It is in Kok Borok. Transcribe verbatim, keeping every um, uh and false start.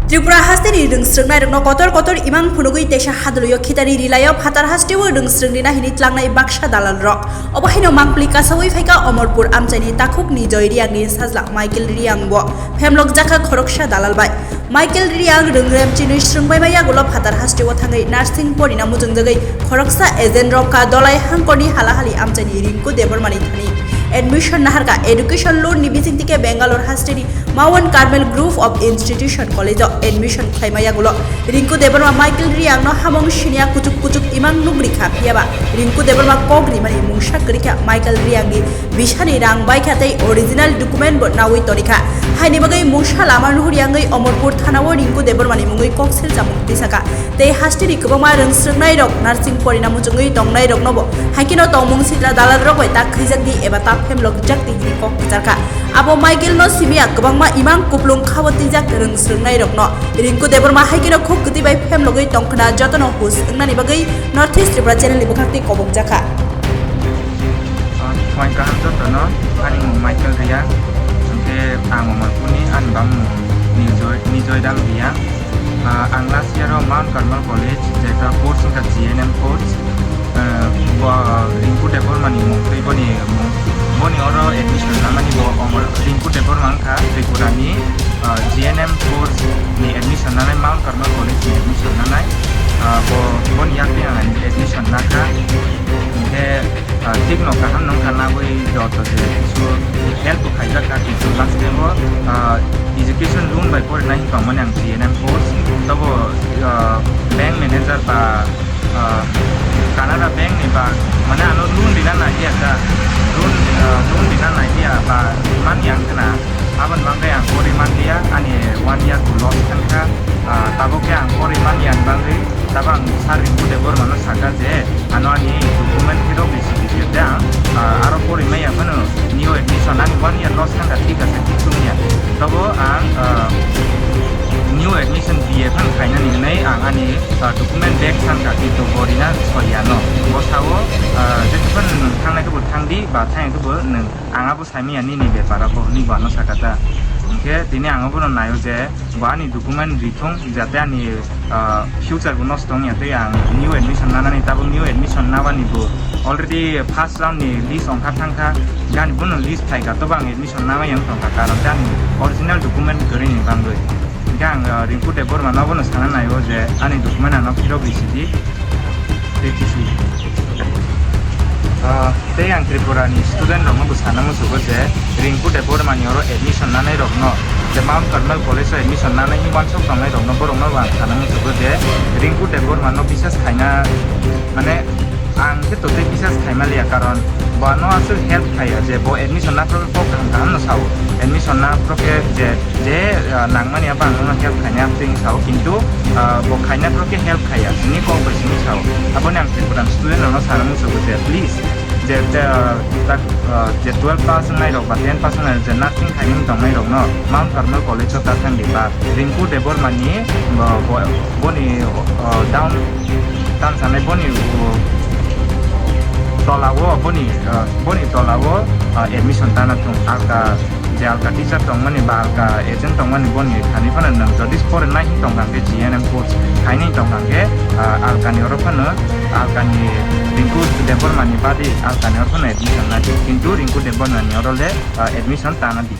Tripura hasteni rwngsrwngnairokno kotor kotor imang phunugwi teisa hadwlwio khitari rilaio phatar hasteo rwngsrwng rina hini tlangnai baksa dalalrok. Obo haino mangpli kasaui phaikha Omorpur amchaini takhukni Joy Riangni sajla Michael Riangbo phemlokjakha khoroksa dalal bai. Michael Riang rwngrem chinwi swrwngbaima yagulo phatar hasteo thangwi nursing porina muchungjagwi khoroksa agent rok ka dolai hangkorni halahali amchaini Rinku Debbarmani thani admission naharkha. Education loan ni bisingtwi khe Bangalore hasteni Mount Carmel Group of Institution College o admission khlaima yagulo Rinku Debbarma Michael Riang no hamung sinia kuchuk kuchuk imang nugri kha, phiyaba Rinku Debbarma kok rimani mungsa kwrwi kha. Michael Riang ni bisani rang bai kha tei original document bo naui toni kha. Haini bagwi mungsa lama nuhuri yangwi Omorpur thana o Rinku Debbarma ni mungwi kok sil chamung tisa kha. Tei hasteni kwbangma rwngsrwngnairok nursing porina muchungwi tongnairoknobo hai kheno tongmung sitra dalalrok bai tak khaijakdi eba ta phemlokjakdi hwnwi kok kwcharkha. Abo Michael no simi ya kwbangma imang kuplung khabo twijak rwngsrwngnairokno. Rinku Debbarma hai kheno khuk kwtwi bai phemlogwi tongkhwna jotono hus wngnani bagwi North East Tripura channel ni bwkhak twi kobokjakha. Ah, phuaing kaham jotono, ani mung Michael Riang, hwnkhe ang Omorpurni, ani bamung Nijoy, Nijoy Dang Riang. Ah, ang last year o Mount Carmel College, jeta course wngkha G N M course. Ah, bo, ah, Rinku Debbarma ni mung tei boni mung, boni oro admission lamani bo Omor, Rinku Debbarma wngkha Tripura ni, ah, G N M course ni admission nanai, Mount Carmel College ni admission nanai. Ah, bo, boni yak tei ang admission nakha. Hwnkhe, ah, thik no kaham nung kha nabui joto je kisu help bo khaijak kha, kintu last time o, ah, education loan bai porinai hinwi tongmani ang G N M course. Tobo, ah, bank manager ba, ah, Canara bank ni ba, mane ano loan rina naiya kha, loan, ah, loan rina naiya ba mani ang khna. Aboni bagwi ang pori manliya, ani one year bo loss thangkha. Ah, tabuk khe ang pori manliya ni bagwi, tabuk ang sir Rinku Debbarma no sakha je, ano ani document phirok risi risi tei ang, ah, aro pori maya phano new admission, ani one year loss thangkha, thik ase, kichu wngya. Tobo ang, ah, new admission B A phano khainani hwnwi ang ani, ah, document back thangkha, kintu bo rina soiya no. Bo sao, ah, jephano nwng thangnai khe bo thangdi, ba thangya khe bo nwng. Ang abo saimanya nini bepar abo hwnwi bo ano sakha ta. Hwnkhe tini ang abono naio je bo ani document rithung, jate ani, ah, future bo nosto wngya tei ang new admission nanani, tabuk new admission nabani bo already first round ni list ongkha thangkha, gani bono list phaikha, tobo ang admission namai wng tongkha, karon tei ani original document kwrwini bangwi. Hwnkhe ang, ah, Rinku Debbarma no bono sana naio je ani document ano phirok risi di. Tei kisi. Ah, tei ang Tripura ni student rokno bo sana musugo je Rinku Debbarma ni oro admission nanai rokno, je Mount Carmel College o admission nanai ni wansok tongnai rokno, borokno bo ang sana musugo je Rinku Debbarma no bisas khaina, mane, ang khe totally bisas khaima liya, karon bo ano aswk help khaiya, je bo admission naphro khe kok kaham kaham no sao, admission naphro khe je je, ah, nangmani abo ang nono help khainai, ang twi sao, kintu, ah, bo khainai phoro khe help khaiya, sini kok bai sini sao. Aboni ang Tripura student rokno sana musugo je, please, je, je, ah, tak, ah, je twelve pass wngnai rok ba ten pass wngnai rok, je nursing khainai tongnai rokno Mount Carmel College o ta thangdi ba Rinku Debbarma ni, ah, bo, boni, ah, down, tan sanai boni, ah, tola o, boni, ah, boni tola o, ah, admission tana thung, alka je alka teacher tongmani ba alka agent tongmani boni thani phano nwng jodi pore nai tongkha khe G N M course khainai tongkha khe, ah, alkani oro phano alkani Rinku Debbarmani badi alkani oro phano admission nadi, kintu Rinku Debbarmani oro le, ah, admission tana di.